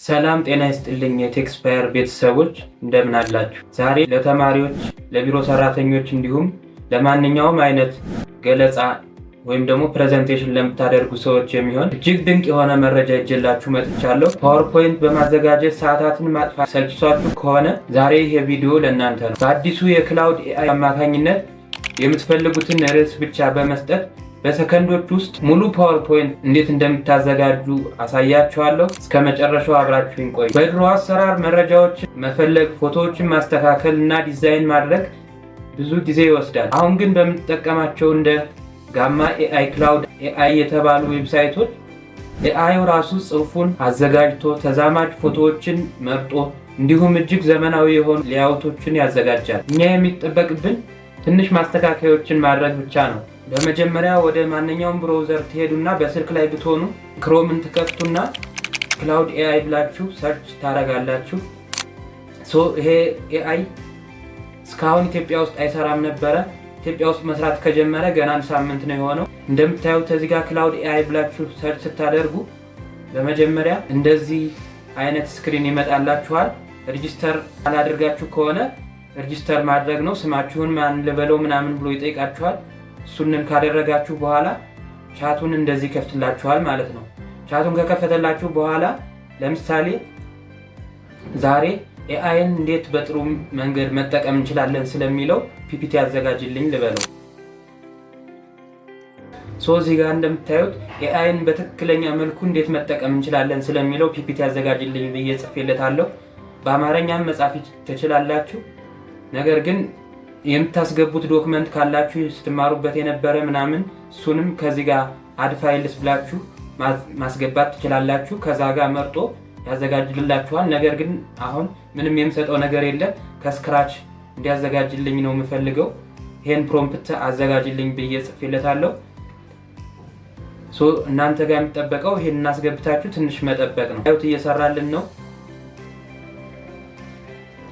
ሰላም ጤና ይስጥልኝ የቴክስፓየር ቤተሰቦች፣ እንደምን አላችሁ? ዛሬ ለተማሪዎች፣ ለቢሮ ሰራተኞች እንዲሁም ለማንኛውም አይነት ገለጻ ወይም ደግሞ presentation ለምታደርጉ ሰዎች የሚሆን እጅግ ድንቅ የሆነ መረጃ ይዤላችሁ መጥቻለሁ። PowerPoint በማዘጋጀት ሰዓታትን ማጥፋት ሰልችቷችሁ ከሆነ ዛሬ ይሄ ቪዲዮ ለእናንተ ነው። በአዲሱ የ Claude AI አማካኝነት የምትፈልጉትን ርዕስ ብቻ በመስጠት በሰከንዶች ውስጥ ሙሉ PowerPoint እንዴት እንደምታዘጋጁ አሳያችኋለሁ። እስከ መጨረሻው አብራችሁኝ ቆዩ። በድሮ አሰራር መረጃዎችን መፈለግ፣ ፎቶዎችን ማስተካከል እና ዲዛይን ማድረግ ብዙ ጊዜ ይወስዳል። አሁን ግን በምንጠቀማቸው እንደ Gamma AI፣ Claude AI የተባሉ website ኦች AI ዩ ራሱ ጽሑፉን አዘጋጅቶ፣ ተዛማጅ ፎቶዎችን መርጦ እንዲሁም እጅግ ዘመናዊ የሆኑ layout ኦችን ያዘጋጃል። እኛ የሚጠበቅብን ትንሽ ማስተካከያዎችን ማድረግ ብቻ ነው። በመጀመሪያ ወደ ማንኛውም browser ትሄዱና በስልክ ላይ ብትሆኑ Chrome ን ትከፍቱና Claude AI ብላችሁ search ታደርጋላችሁ። So ይሄ AI እስካሁን ኢትዮጵያ ውስጥ አይሰራም ነበረ። ኢትዮጵያ ውስጥ መስራት ከጀመረ ገና አንድ ሳምንት ነው የሆነው። እንደምታዩት እዚህ ጋር Claude AI ብላችሁ search ስታደርጉ በመጀመሪያ እንደዚህ አይነት screen ይመጣላችኋል። Register አላደረጋችሁ ከሆነ register ማድረግ ነው። ስማችሁን ማን ልበለው ምናምን ብሎ ይጠይቃችኋል። እሱንን ካደረጋችሁ በኋላ ቻቱን እንደዚህ ይከፍትላችኋል ማለት ነው። ቻቱን ከከፈተላችሁ በኋላ ለምሳሌ ዛሬ AI ን እንዴት በጥሩ መንገድ መጠቀም እንችላለን ስለሚለው PPT አዘጋጅልኝ ልበለው። So እዚህ ጋር እንደምታዩት AI ን በትክክለኛ መልኩ እንዴት መጠቀም እንችላለን ስለሚለው PPT አዘጋጅልኝ ብዬ ጽፌለታለሁ። በአማርኛም መጻፍ ትችላላችሁ። ነገር ግን የምታስገቡት document ካላችሁ፣ ስትማሩበት የነበረ ምናምን፣ እሱንም ከዚህ ጋር add files ብላችሁ ማስገባት ትችላላችሁ። ከዛ ጋር መርጦ ያዘጋጅልላችኋል። ነገር ግን አሁን ምንም የምሰጠው ነገር የለም። ከ scratch እንዲያዘጋጅልኝ ነው የምፈልገው። ይሄን prompt አዘጋጅልኝ ብዬ ጽፌለታለሁ። So እናንተ ጋር የሚጠበቀው ይሄን አስገብታችሁ ትንሽ መጠበቅ ነው። ያው እየሰራልን ነው።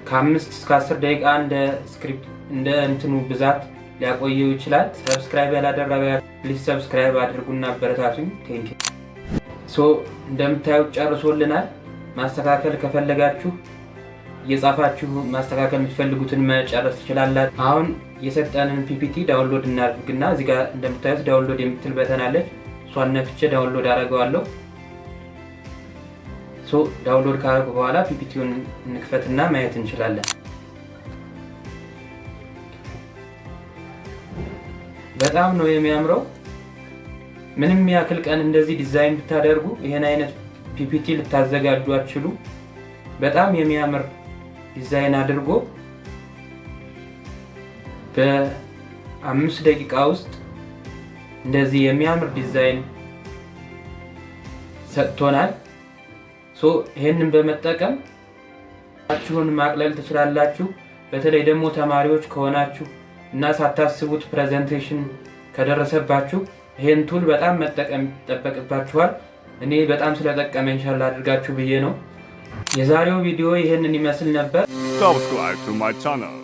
ከ5 እስከ 10 ደቂቃ እንደ script እንደ እንትኑ ብዛት ሊያቆየው ይችላል። Subscribe ያላደረጋችሁ please subscribe አድርጉና አበረታቱኝ። Thank you። So እንደምታዩት ጨርሶልናል። ማስተካከል ከፈለጋችሁ እየጻፋችሁ ማስተካከል የምትፈልጉትን መጨረስ ትችላላችሁ። አሁን የሰጠንን PPT download እናድርግና እዚህ ጋር እንደምታዩት download የምትል button አለች። እሷን ነክቼ download አደርገዋለሁ። So download ካደረጉ በኋላ PPT ውን እንክፈትና ማየት እንችላለን። በጣም ነው የሚያምረው። ምንም ያክል ቀን እንደዚህ ዲዛይን ብታደርጉ ይሄን አይነት PPT ልታዘጋጁ አትችሉ። በጣም የሚያምር ዲዛይን አድርጎ በ5 ደቂቃ ውስጥ እንደዚህ የሚያምር ዲዛይን ሰጥቶናል። So ይሄንን በመጠቀም ስራችሁን ማቅለል ትችላላችሁ። በተለይ ደግሞ ተማሪዎች ከሆናችሁ እና ሳታስቡት presentation ከደረሰባችሁ ይሄን tool በጣም መጠቀም ይጠበቅባችኋል። እኔ በጣም ስለጠቀመኝ share ላድርጋችሁ ብዬ ነው። የዛሬው ቪዲዮ ይህንን ይመስል ነበር። Subscribe to my channel.